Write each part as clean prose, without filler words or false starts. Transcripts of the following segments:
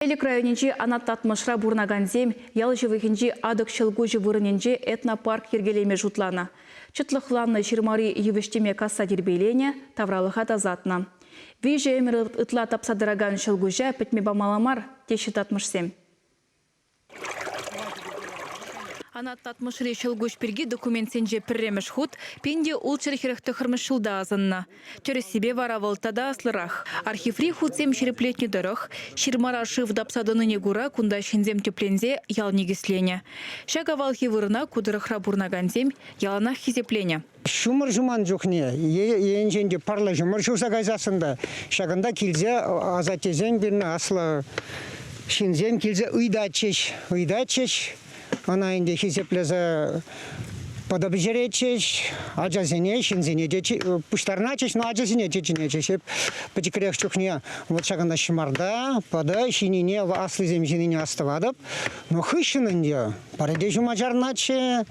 Элӗк районӗнчи Анат Татмӑшра пурӑнакансем ял ҫывӑхӗнчи Атӑк ҫӑлкуҫӗ вырӑнӗнче этнопарк йӗркелеме шутланӑ. Чӑтлӑхланнӑ ҫырмари йывӑҫ-тӗме касса тирпейленӗ, тавралӑха тасатнӑ. Виҫӗ ӗмӗр ытла тапса тӑракан ҫӑлкуҫа пӗтме памалла мар, теҫҫӗ татмӑшсем. Анат Татмӑшри ҫӑлкуҫ пирки документсенче пӗрремӗш хут 1649 ҫулта асӑннӑ. Тӗрӗссипе вара вӑл тата аслӑрах. Архиври хутсем ҫирӗплетнӗ тӑрӑх, ҫырмара шыв тапса тӑнине кура кунта ҫынсем тӗпленсе ял никӗсленӗ. Ҫак авалхи вырӑна ку тӑрӑхра пурӑнакансем яланах хисепленӗ. Ҫумӑр ҫуман чухне е енчен те пӑрлӑ ҫумӑр ҫуса кайсассӑн та ҫакӑнта килсе асаттесем пирӗн аслӑ ҫынсем килсе ыйтатчӗҫ, ыйтатчӗҫ. Ӑна ӗнтӗ хисеплесе пӑтӑ пӗҫеретчӗҫ, ачасене, ҫынсене те пуҫтарӑнатчӗҫ, но ачасене те чӗнетчӗҫ. Эп пӗчӗкрех чухне вот ҫакӑнта ҫӑмарта, пӑтӑ ҫинине, аслисем ҫинине астӑватӑп. Но хыҫҫӑн ӗнтӗ пӗрре ҫума чарӑнатчӗ,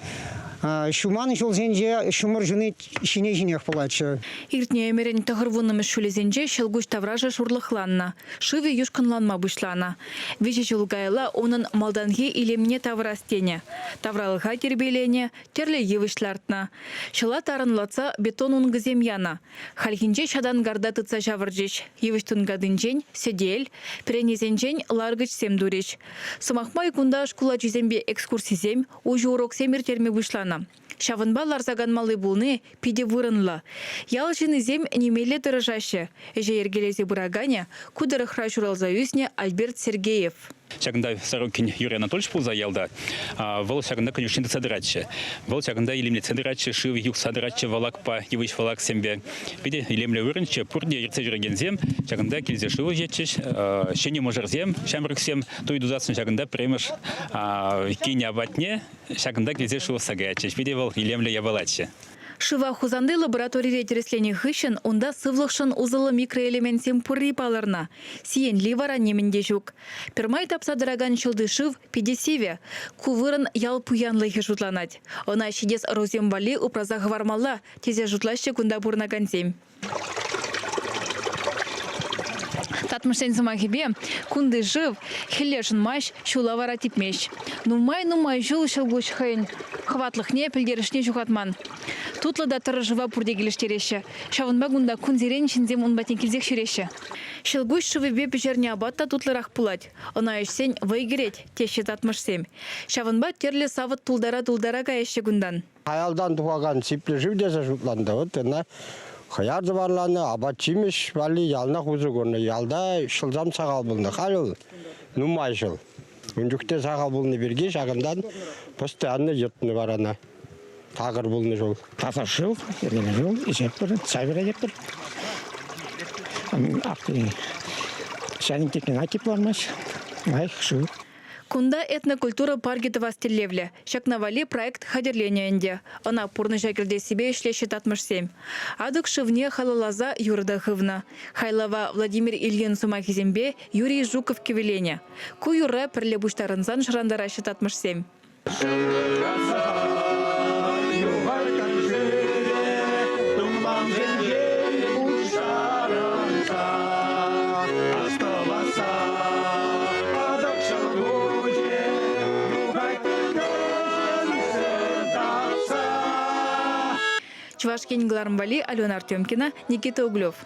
ҫуман ҫулсенче ҫумӑр ҫуни ҫине-ҫинех пулатчӗ. Иртнӗ ӗмӗрӗн тӑхӑрвуннӑмӗш ҫулӗсенче ҫӑлкуҫ таврашӗ шурлӑхланнӑ, шывӗ юшкӑнланма пуҫланӑ. Виҫӗ ҫул каялла унӑн малтанхи илемне тавӑрас тенӗ. Тавралӑха тирпейленӗ, тӗрлӗ йывӑҫ лартнӑ. Ҫӑла тарӑнлатса бетон ункӑсем янӑ. Хальхинче ҫатан карта тытса ҫавӑрчӗҫ, йывӑҫ тункатинчен сӗтел, пӗренесенчен ларкӑчсем турӗҫ. Сӑмах май, кунта шкул ачисемпе экскурсисем, уҫӑ уроксем ирттерме пуҫланӑ. Ҫавӑнпа ларса канмалли пулни питӗ вырӑнлӑ. Ял ҫыннисем нимелле тӑрӑшаҫҫӗ. Ӗҫе йӗркелесе пыраканӗ ку тӑрӑхра ҫуралса ӳснӗ Альберт Сергеев. Ҫакӑнта Сорокин Юрий Анатольевич пулса ялта, вӑл ҫакӑнта конюшня тытса тӑратчӗ. Вӑл ҫакӑнта илемлетсе тӑратчӗ, шыв юхса тӑратчӗ валакпа, йывӑҫ валаксемпе. Питӗ илемлӗ вырӑнччӗ. Пурте ертсе ҫӳрекенсем ҫакӑнта килсе шыв ӗҫетчӗҫ. Ҫӗнӗ мӑшӑрсем, ҫамрӑксем туй тусассӑн ҫакӑнта пӗрремӗш кин апатне ҫакӑнта килсе шыв ӑсса каятчӗҫ. Питӗ вӑл илемлӗ япалаччӗ. Шыва Хусанти лабораторире тӗрӗсленӗ хыҫҫӑн унта сывлӑхшӑн усӑллӑ микроэлементсем пурри палӑрнӑ. Сиенли вара нимӗн те ҫук. Пӗрмай тапса тӑракан ҫӑлти шыв питӗ сивӗ. Ку вырӑн ял пуянлӑхӗ шутланать. Ӑна ҫитес ӑрусем валли упраса хӑвармалла, тесе шутлаҫҫӗ кунта пурӑнакансем. Татмӑшсен сӑмахӗпе, кунти шыв хӗлле шӑнмасть, ҫула вара типмест. Нумай-нумай ҫул ҫӑлкуҫ хӑйӗн хӑватлӑхне, пӗлтерӗшне ҫухатман. Тутлӑ та тӑрӑ шыва пурте килӗштереҫҫӗ. Ҫавӑнпа кунта кунсерен ҫынсем ун патне килсех ҫӳреҫҫӗ. Ҫӑлкуҫ шывӗпе пӗҫернӗ апат та тутлӑрах пулать. Ӑна ӗҫсен вӑй кӗрет, теҫҫӗ татмӑшсем. Ҫавӑнпа тӗрлӗ савӑт тултара-тултара каяҫҫӗ кунтан. Аялтан тухакан сиплӗ шыв тесе шутланнӑ. Вот ӑна хӑяр тӑварланӑ, апат-ҫимӗҫ валли яланах усӑ курнӑ. Ялта ҫӑлсам сахал пулнӑ. Халь вӑл нумай ҫӑл. Ун чухне сахал пулнӑ пирки ҫакӑнтан постоянно йӑтнӑ вара ӑна. Такӑр пулнӑ ҫул. Таса шыв, йӗркеллӗ шыв ӗҫетпӗр, чай вӗрететпӗр. Чайник теккен атип лармасть, лайӑх шыв. Кунта этнокультура паркӗ тӑвас тӗллевлӗ. Ҫакна валли проект хатӗрленӗ ӗнтӗ. Ӑна пурнӑҫа кӗртессипе ӗҫлеҫҫӗ татмӑшсем. Атӑк шывне халалласа юрӑ та хывнӑ. Хайлава Владимир Ильин сӑмахӗсемпе Юрий Жуков кӗвӗленӗ. Ку юрра пӗрле пуҫтарӑнсан шӑрантараҫҫӗ татмӑшсем. Чӑваш Ен кӑларӑм валли Алена Артемкина, Никита Углев.